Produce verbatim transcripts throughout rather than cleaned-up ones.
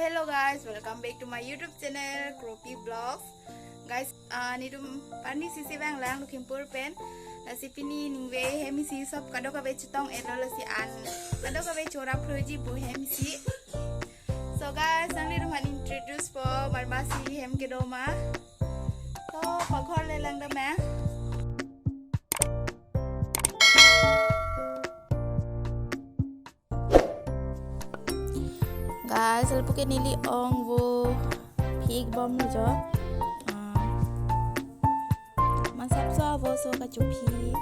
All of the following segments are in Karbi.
Hello guys, welcome back to my YouTube channel, Kropi Vlogs. Guys, uh, netum parni sisi vanglang Lakhimpur pen. Lasi pini ningve hem isi sop kadokave chetong-etlo, lasi an kadokave chora phloji pu hem isi. So guys, nanglitum aphan introduce po, marmasi hem kedo ma. So, pakhor le langdam ma. Guys, lapu ke neli ong vo phik bomlo jo. Ah, masap so vo so kachophi.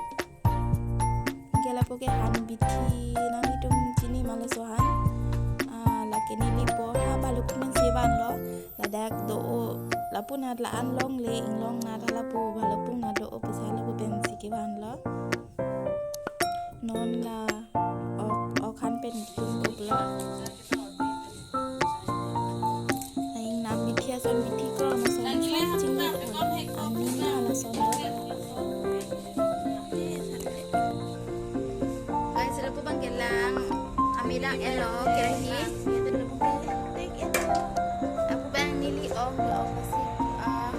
Ke lapu ke han bithi, nanglitum chini ma laso han. Ah, lake neli po ha baluk men si vanlo. Ladak do-o, lapu nat la-an longle, inglong nat lapu, balapung nat do-o pusi lapu pensi kevanlo. Non la ok, ok han pen tum koplo. Aing nam bithi ason bithi ko, ason ason chingki. Aning na lason do. Guys, lapu abang kelang, amidang elo, kerahi. Lapu abang neli ong, ong pasi, ah,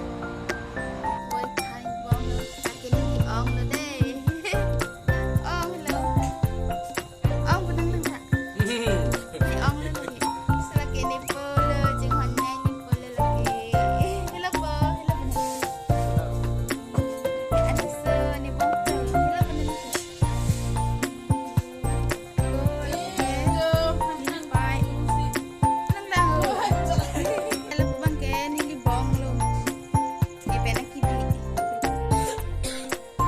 oi, thai bong lo, lake neli ong lo dei. Ong lo. Ong punang lang ha. Neli ong lo lagi. Selake ne po lo, jinghon ne ne po lo lagi. Hello po, hello po. Ani so ne po lo, hello po ne.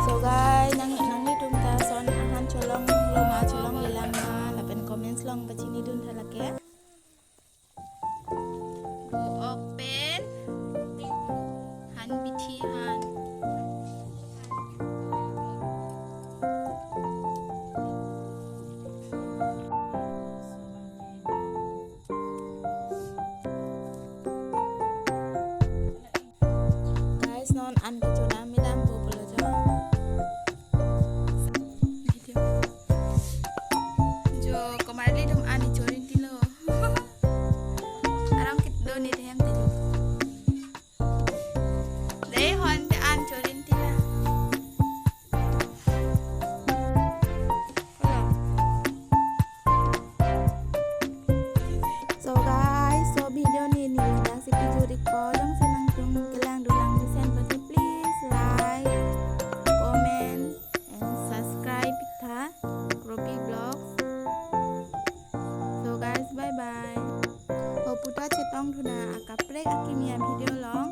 So guys, nang nanglitum ta ason ahan cholonglo ma, cholonglelang ma, lapen comments along pachinidun tha lake. Open. Han bithi han. Guys, non an kechoda midam po pulo jo. Video. Jo, komarli atum an chorin tilo. Aram kit do ni hem tilo. Dei hon te an chorin tila. So guys, so video neli lasi kejut ik po, jongsi nangtum kelang dolang mesen pati, please like, comment, and subscribe tha Kropi Vlogs. So guys, bye bye. Hopu ta chetongthu nang akaprek akimi a-video along.